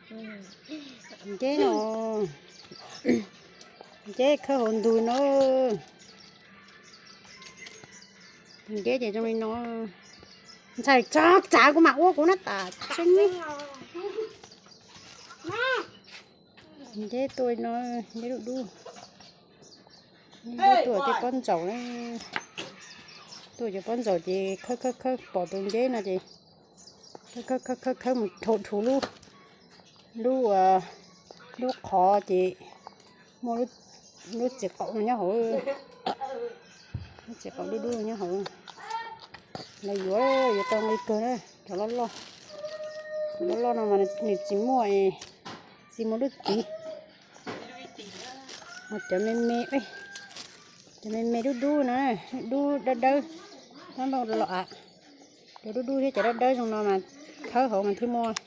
Tus nceb no, tus nceb khawb hauv ntug no. Tus nceb ces zoo li no. Ntxhais txhob txav kuv mam ua kuv na tas tseeb. Tus nceb tuaj li no, nceb dub dub. Nceb tuaj tej pob ntsaum na. Tuaj cov pob ntsaum ces khawb khawb khawb pom tus nceb no ces khawb khawb khawb khawb mus rhuav rhuav lub, lub, lub qhov ces muaj lub txiv qaum no nyob hauv. Lub txiv qaum dub dub no nyob hauv. Lawv yuav, yuav tau nqi kawg na, cov loj loj. Cov loj loj no mas nws tsis muaj, tsis muaj lub txiv. Ho cov me me, cov me me dub dub no, dub dawb dawb, nplooj nplooj los av. Cov dub dub thiab cov dawb dawb zoo no mas khawb hauv mas thiaj muaj